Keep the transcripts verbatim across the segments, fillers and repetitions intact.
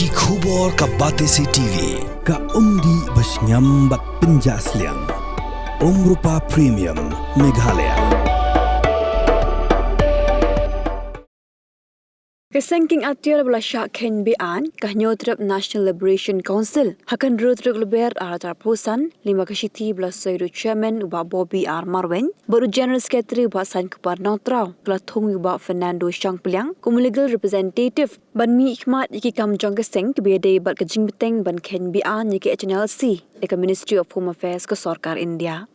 Ki khubor ka Batesi T V, ka umdih ba shngiam bad pynjah sliang. Umrupa Premium, Meghalaya. Ka seng kieng atiar ba la shah kheiñ be-aiñ, ka Hynñiewtrep National Liberation Council, ha ka khyndai tarik Lber ar hajar arphew san, lyngba ka shithi ba la soi da u Chairman u Bah Bobby R Marwein bad u General Secretary u Bah Sainkupar Nongtraw, ka la thung ïa u Bah Fernando Shangpliang kum u legal representative ban mihkhmat ïa ki kam jong ka seng kiba ïadei bad ka jingbteng ban kheiñ be-aiñ ïa ka H N L C da ka Ministry of Home Affairs ka Sorkar India.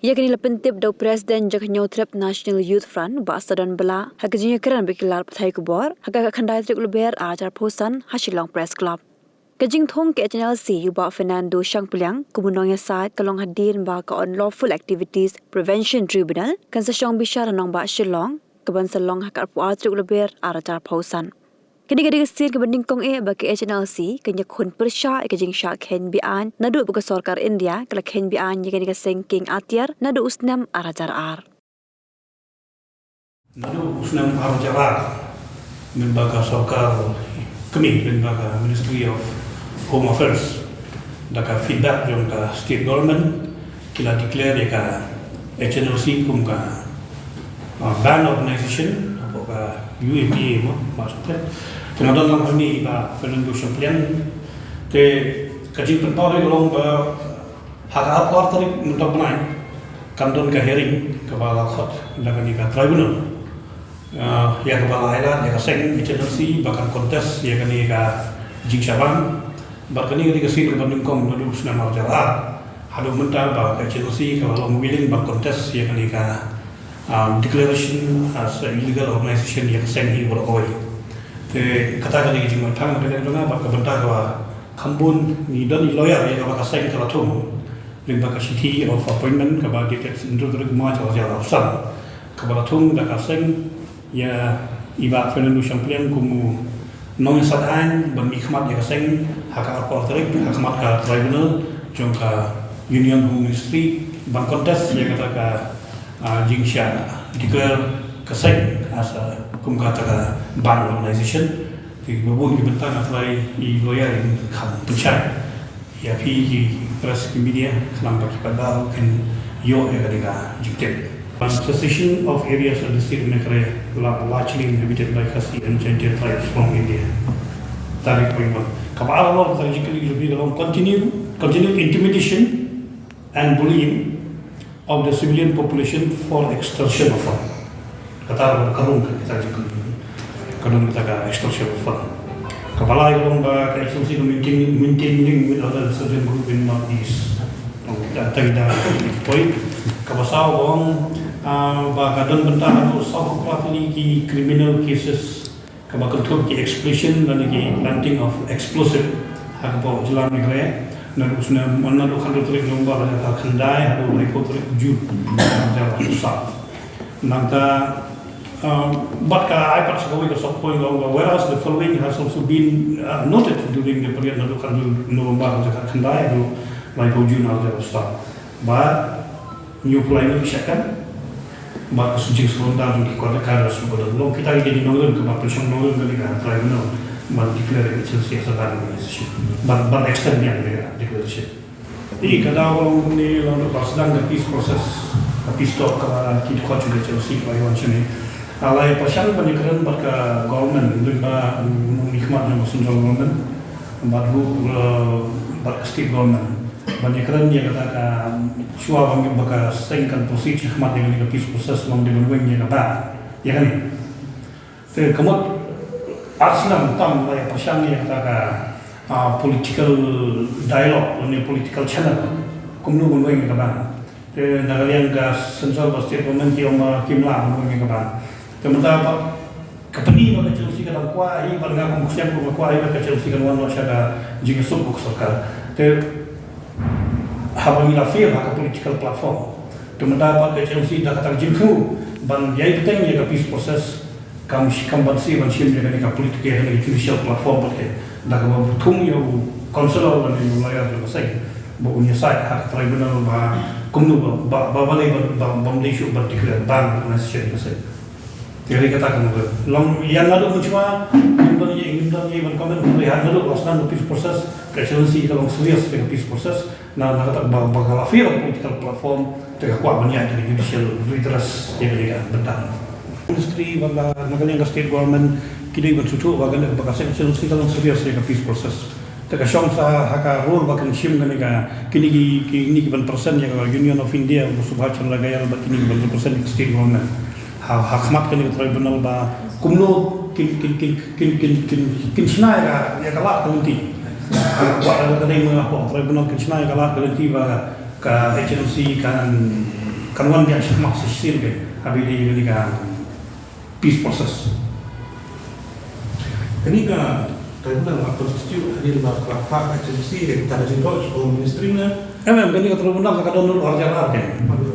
Ïa kane la pyntip da u President jong ka Hynñiewtrep National Youth Front u Bah Sadon Blah ha ka jingïakren bad ki lad pathai khubor ha ka khyndai tarik Lber ar hajar arphew san ha Shillong Press Club. Ka jingthung ka H N L C ïa u Bah Fernando Shangpliang kum u nongïasaid ka long hadien ba ka Unlawful Activities Prevention Tribunal kan sa shong bishar ha nongbah Shillong, kaban sa long ha ka arphew ar tarik Lber ar hajar arphew san. Kane ka dei ka sien kaba nyngkong eh ba ka H N L C kan ïakhun pyrshah ïa ka jingshah kheiñ be-aiñ naduh ba ka Sorkar India ka la kheiñ be-aiñ ïa kane ka seng kieng atiar naduh u snem ar hajar ar. Naduh u snem ar hajar ar, mynba ka Sorkar kmie, mynba ka Ministry of Home Affairs, da ka feedback jong ka State Government, ki la declare ïa ka H N L C kum ka, ah, banned organization, hapoh ka U A P A mo, ma shu te. Te nga don lang hangne i Bah Fernando Shangpliang. Te ka jingpynpaw hi ka long ba ha ka arphew ar tarik mynta u bnai kan don ka hearing kaba la khot da kane ka tribunal. Ah, ïa kaba la ailad ïa ka seng H N L C ba kan contest ïa kane ka jingshah ban. Bad kane ka dei ka sien kaba nyngkong naduh u snem ar hajar ar haduh mynta ba ka H N L C ka la long willing ban contest ïa kane ka, ah, declaration as a illegal organization ïa ka seng hi baroh kawei. Te kata ka dei ka jingmut tang na ka liang jong nga bad ka bynta kaba kham bun ngi don i lawyer ïa kaba ka seng ka la thung lyngba ka shithi of appointment kaba dated hynriew tarik March ar hajar arphew san, kaba la thung da ka seng ïa i Bah Fernando Shangpliang kum u nongïasaid aiñ ban mihkhmat ïa ka seng ha ka arphew ar tarik ha khmat ka tribunal jong ka Union Home Ministry ban contest ïa kata ka, ah, jingshah declare ka seng as a kum kata ka banned organization. Te ba bun ki bynta nga trai i lawyer in kham pynshai ïa phi ki press, ki media, khnang ba ki paidbah ruh kin ïoh ïa kane ka jingtip. Ban cessation of areas of the state of Meghalaya la-, largely inhabited by Khasi and Jaintia tribes from India. Tarik point one. Kaba ar halor ka jingkylli jong phi ka long continue, continued intimidation and bullying of the civilian population for extortion of fund. Kata ka rung ka kita jingkylli. Ka don kata ka extortion of fund. Kaba lai ka long ba ka H N L C ka maintain, maintaining with other insurgent group in Northeast. Long kita ta kita point. Kaba saw ka long, ah, ba ka don bynta haduh saw phew phra tylli ki criminal cases kaba kynthup ki explosion lane ki planting of explosive ha ka pdeng jylla Meghalaya. Naduh u snem, naduh hynriew tarik November ar hajar khyndai haduh laiphew tarik June ar hajar arphew saw. Nangta, um, bad ka ai pat sa kawei ka sub point ka ong ba, whereas the following has also been, uh, noted during the period naduh hynriew November ar hajar khyndai haduh laiphew June ar hajar arphew saw. Ba hynñiewphew lai ngut ki shah kan, bad ka jingsngewbha jong ki khun ka dei sngewbha. Long kita ki dei ki nongrim kaba pynshong nongrim kane ka tribunal ban declare ka H N L C as a banned organization. Ban, ban extend ïa kane ka declaration. Te ka daw ka long kumne, long da ba sdang ka peace process, ka peace talk kaba ki dkhot jong ka H N L C kiba ïa wan shane. Nga la ïa pyrshang ban ïakren bad ka government, lyngba u nongmihkhmat jong ka central government, bad ruh, eh, bad ka state government. Ban ïakren ïa kata ka, shuwa ban ïa ba ka seng kan proceed shakhmat ïa kane ka peace process, long dei ban weng ïa ka ban ïa kane. Te ka mut ar snem tam la ïa pyrshang ïa kata ka, ah, political dialogue lane political channel, kumno ban weng ïa ka ban. Te na ka liang ka central bad state government ki ong ba kim lah ban weng ïa ka ban. Te mynta ba ka pyni ba ka H N L C ka dang kwah hi, bad nga kum u ksiang kum nga kwah hi ba ka H N L C kan wan noh sha ka jingïasuk ka sorkar. Te haba ngi la fail ha ka political platform, te mynta ba ka H N L C da kata ka jingthmu ban ïai bteng ïa ka peace process, kam shi-, kam banse ban shim ïa kane ka political, ïa kane ka judicial platform pat, te da kaba thung ïa u counsellor lane u lawyer jong ka seng ba un ïasaid ha ka tribunal ba kumno ba, ba, ba balei ba, ba, bym dei shuh ban declare ban ïa ka seng. Te kata ka mut long ïa naduh mynshwa ngim don ïa, ngim don ïa ban comment, hynrei ha naduh ba sdang ka peace process, ka H N C ka long serious ïa ka peace process. Na, na kata ba, ba ka la fail political platform, te ka kwah ban ïaid ka judicial redress ïa kane ka bynta. Ministry bad na ka liang ka state government ki dei ban sngewthuh ba kane, ba ka H N C ka long serious ïa ka peace process. Te ka shong sa ha ka role ba kan shim kane ka, kine ki, kine ki ban present ïa ka Union of India, u Subhash Chandra Ghayal bad kine ki ban present ïa ka state government ha, ha khmat kane ka tribunal ba kumno kin, kin, kin shna ïa ka, ïa ka lad ka lynti. Kwah da ka dei ma nga hapoh tribunal kin shna ïa ka lad ka lynti ba ka H N C kan, kan wan biang shakhmat sa shisien, ha ba ïadei ïa kane ka peace process. Kane ka tribunal ka constitute hadien ba ka la phah H N C ïa kata ka jingdoh sha ka Home Ministry ne? Em, em, kane ka tribunal ka don naduh arhajar ar,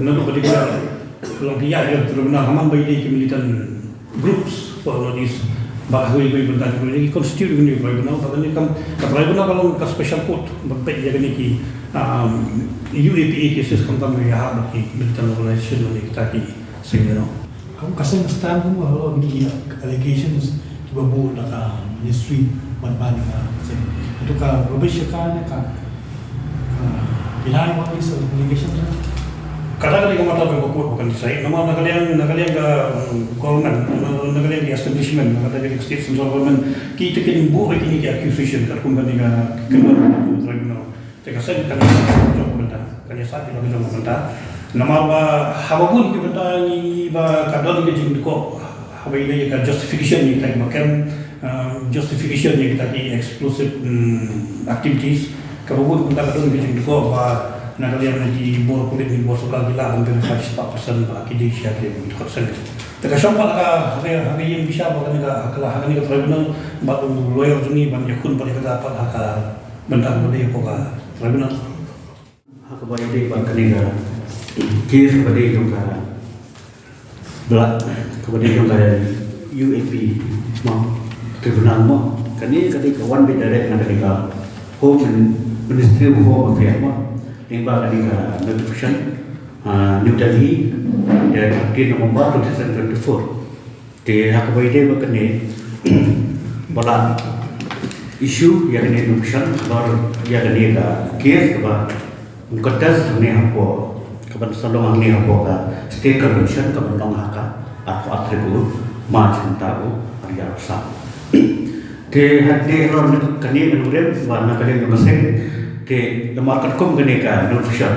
naduh ba dei ka long ki ïa, ïa tribunal ha man ba ïadei ki militant groups for North East. Ba ha kawei ka bynta jong kane ki constitute kane ka tribunal, ba kane ka, ka tribunal ka long ka special court ba peit ïa kane ki, um, U A P A cases khamtam ïa ha ba ki militant organization ne kita ki seng, you know. Ka seng stand kum halor kine ki allegations kiba buh na ka ministry ban ban ka seng. Itu ka rubbish ka ne ka, ka deny all these allegations, eh? Kata ka dei ka matter jong ka court ba kan decide. Namar na ka liang, na ka liang ka, um, government, na, na ka liang ka establishment, na kata ka state central government, kita kin buh kine ki accusation katkum kane ka, ka tribunal. Te ka seng kan ïa sah ïa ka jong ka bynta, kan ïa sah ïa ka jong ka bynta. Namar ba haba bun ki bynta ngi ba ka don ka jingdukok, haba ïadei ka justification ïa kita ki ba kem, um, justification ïa kita ki explosive, um, activities. Kaba bun bynta ka don ka jingdukok ba na ka liang ki bor pulit, ki bor sorkar ki lah ban verify spah percent ba ki dei sha ki dukok seng. Te ka shong pat ha ka, ha ka, ha ka ïing bishar ba kane ka, ha ka, ha kane ka tribunal, ba u lawyer jong ngi ban ïakhun pat ïa kata pat ha ka bynta kaba dei hapoh ka tribunal. Ha kaba ïadei bad kane ka case kaba dei jong ka, bla, kaba dei jong ka U A P mo, tribunal mo. Kane ka dei ka wan beit direct na kane ka Home Min-, Ministry of Home Affairs mo. Lyngba kane ka notification, ah, New Delhi, date thirteen November two thousand twenty-four. Te ha kaba ïadei bad kane, ba la issue ïa kane notification halor ïa kane ka case kaba contest hangne hapoh, kaban sa long hangne hapoh ka State Convention kaban long ha ka arphew ar tarik u March mynta u ar hajar arphew saw. Te hadien halor kane ka nongrim ba na ka liang jong ka seng, te namar katkum kane ka notification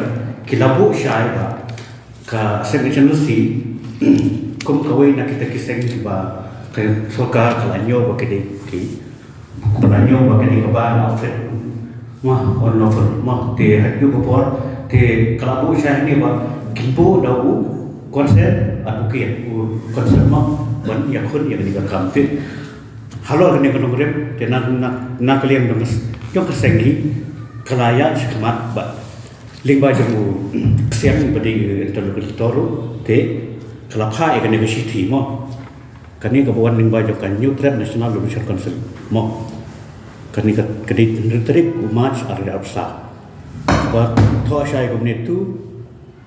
ki la buh shai ba ka seng H N C kum kawei na kita ki seng kiba ka sorkar ka la ñiew ba ki dei ki, ba la ñiew ba ki dei kaba unlawful. Mo, unlawful. Mo, te ha kajuh ka por te ka la buh shai hangne ba kin buh da u counsel advocate, u counsel mo, ban ïakhun ïa kane ka kam. Te halor kane ka nongrim te na, na, na ka liang jong ka s-, jong ka seng hi ka la ïaid shakhmat ba lyngba jong u ksiang ba dei interlocutor ruh te ka la phah ïa kane ka shithi mo. Kane kaba wan lyngba jong ka Hynñiewtrep National Liberation Council mo. Kane ka, ka dei hynriew tarik u March ar hajar arphew saw. Ba thoh shai kumne: To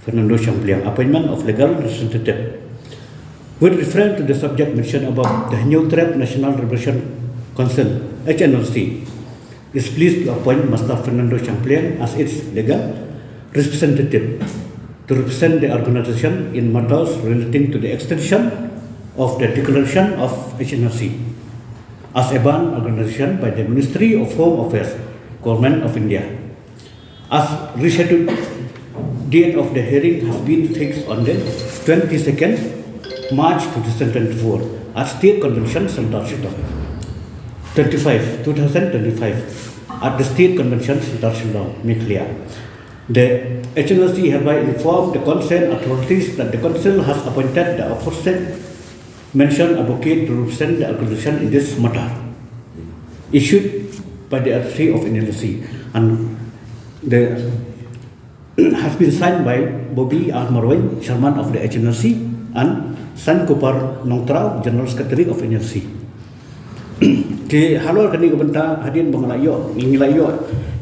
Fernando Shangpliang, appointment of legal representative. With reference to the subject mentioned above, the Hynñiewtrep National Liberation Council, H N L C, is pleased to appoint Mister Fernando Shangpliang as its legal representative to represent the organization in matters relating to the extension of the declaration of H N L C as a banned organization by the Ministry of Home Affairs, Government of India. As rescheduled, date of the hearing has been fixed on the twenty-second March two thousand twenty-four at State Convention Center, Shillong. Twenty-five, two thousand twenty-five, at the State Convention Center, Shillong, Meghalaya. The H N L C hereby inform the concerned authorities that the council has appointed the aforesaid mentioned advocate to represent the organization in this matter. Issued by the authority of N L C and the has been signed by Bobby R Marwein, Chairman of the H N L C, and Sankupar Nongtraw, General Secretary of N L C. Te halor kane ka bynta, hadien ba nga la ïoh, ngi la ïoh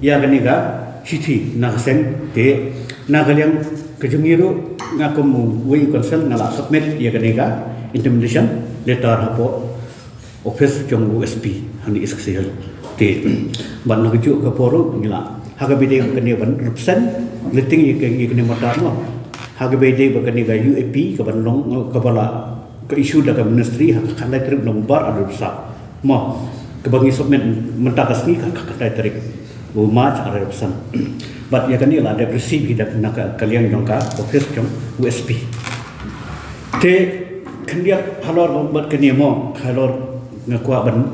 ïa kane ka shithi na ka seng, te na ka liang ka jong ngi ruh, nga kum uwei u council nga la submit ïa kane ka intimation letter hapoh office jong u S P hangne East Khasi Hills. Te bad na kajuh ka por ruh ngi la ha kaba ïadei bad kane ban represent, lehse ïa kane ka matter mo, ha kaba ïadei bad kane ka U A P kaban long, kaba la ka issue da ka ministry ha ka khatlai tarik November arphew saw mo, kaba ngi submit mynta ka sngi ha ka khatlai tarik u March arphew saw. Bad ïa kane la dep receive hi da na ka liang jong ka office jong u S P. Te khyndiat halor bad kane mo, halor nga kwah ban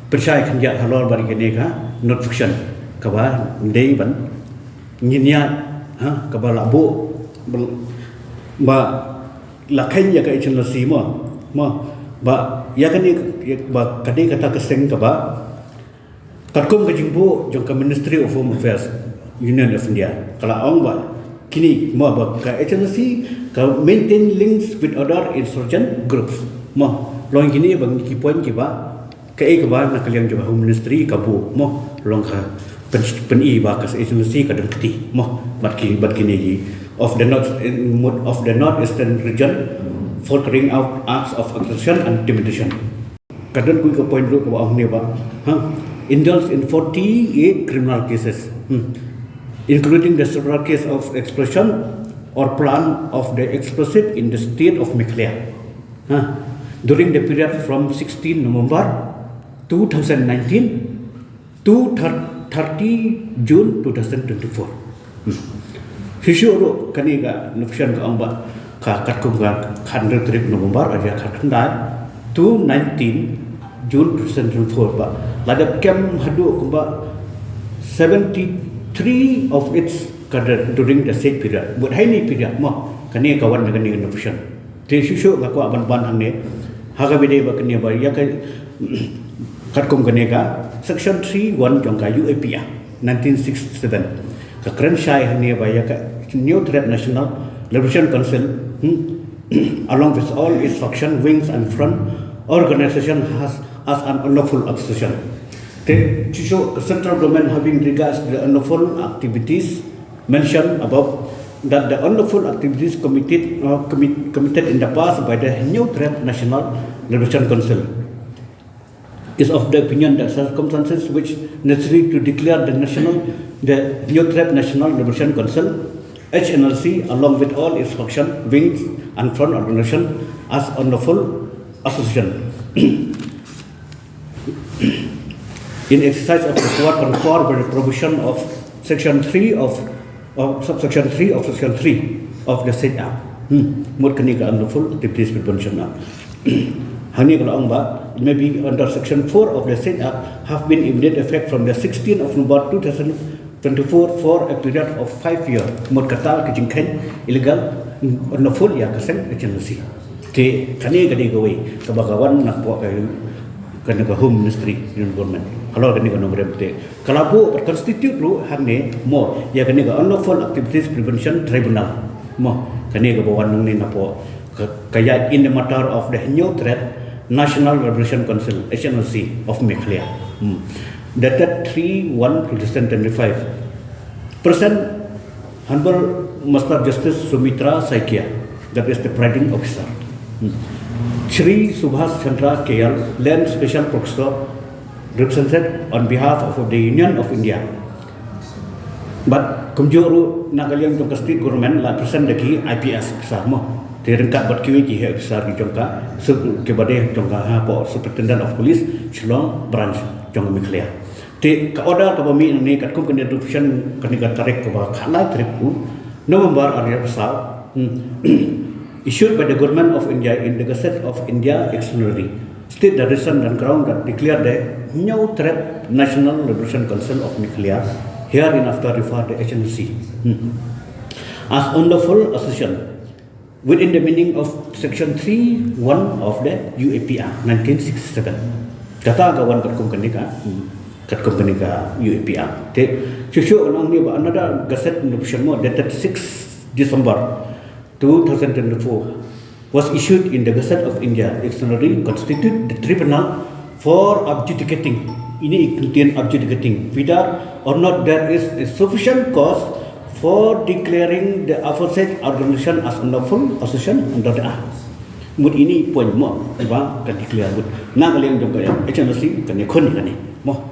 pynshai khyndiat halor bad kane ka notification kaba dei ban ngin ïa, ha, kaba la buh ba la kheiñ ïa ka H N L C mo, mo, ba ïa kane ba ka dei kata ka seng kaba katkum ka jingbuh jong ka Ministry of Home Affairs, Union of India, ka la ong ba kine mo, ba ka H N L C ka maintain links with other insurgent groups mo. Long kine ba ngi ki point kiba kaei kaba na ka liang jong ka Home Ministry ka buh mo, long ka pyn, pyni ba ka H N L C ka don kti mo bad ki, bad kine ki of the north, in mode of the northeastern region for carrying out acts of aggression and intimidation. Ka don kawei ka point ruh kaba ong ne ba, ha, indulge in forty-eight criminal cases, hmm, including the several case of explosion or plan of the explosive in the state of Meghalaya, ha, during the period from sixteen November two thousand nineteen to thir-, thirty June two thousand twenty-four. Hmm. Shisha ruh kane ka notification ka ong ba ka katkum ka khatlai tarik November ar hajar khatkhyndai to nineteen June two thousand twenty-four ba la dep kem haduh kumba seventy-three of its cadre during the said period. Bad ha ine i period mo kane ka wan kane ka notification. Te shuh shuh nga kwah ban ban hangne ha kaba ïadei bad kane ba ïa ka katkum kane ka section three one jong ka U A P Act nineteen sixty-seven. Ka kren shai hangne ba ïa ka Hynñiew Threat National Liberation Council, hmm, along with all its faction, wings and front organization has as an unlawful association. Te shuh shuh ka central government having regards the unlawful activities mentioned above, that the unlawful activities committed, uh, commit, committed in the past by the Hynñiew Threat National Liberation Council is of the opinion that circumstances which necessary to declare the national, the Hynñiew Threat National Liberation Council, H N L C, along with all its faction, wings and front organization as unlawful association in exercise of the power conferred by the provision of section three of, of subsection three of section three of the said act. Hmm. Mut kane ka Unlawful Activities Prevention Act. Hangne ka la ong ba, maybe under section four of the said act have been immediate effect from the sixteenth of November two thousand twenty-four for a period of five year. Mut kata ka jingkheiñ illegal, hmm, unlawful ïa ka seng H N L C. Te kane ka dei kawei kaba ka wan napoh ka, kane ka Home Ministry, Union Government. Halor kane ka nongrim te ka la buh bad constitute ruh hangne mo ïa kane ka Unlawful Activities Prevention Tribunal. Mo kane kaba wan nangne napoh ka, ka ïaid in the matter of the Hynñiew Threat National Liberation Council, H N L C, of Meghalaya. Hmm. Dated three one two thousand twenty-five. Present Honorable Master Justice Sumitra Saikia, that is the presiding officer. Hmm. Shri Subhash Chandra K L, Land Special Prosecutor, represented on behalf of the Union of India. Bad kumjuh ruh na ka liang jong ka state government la present da ki I P S officer mo. Te ryngkat bad kiwei ki heh officer ki jong ka, sub kiba dei jong ka hapoh Superintendent of Police, Shillong Branch jong ka Meghalaya. Te ka order kaba mih nangne katkum kane notification kane ka tarik kaba khatlai tarik u November arhajar arphew saw, hmm, issued by the Government of India in the Gazette of India Extraordinary. State the reason and ground that declare the Hynñiew Threat National Liberation Council of Meghalaya, hereinafter refer the H N L C, hmm, as unlawful association within the meaning of section three one of the U A P Act nineteen sixty-seven. Kata ka wan katkum kane ka, hmm, katkum kane ka U A P Act. Te shuh shuh nang ni ba another gazette notification mo dated six December two thousand twenty-four was issued in the Gazette of India Extraordinary, constitute the tribunal for adjudicating, ini ikutian adjudicating, whether or not there is a sufficient cause for declaring the aforesaid organization as unlawful association under the Act. Mut ine i point mo, iba ka declare mut na ka liang jong ka H N O C kane khun kane mo.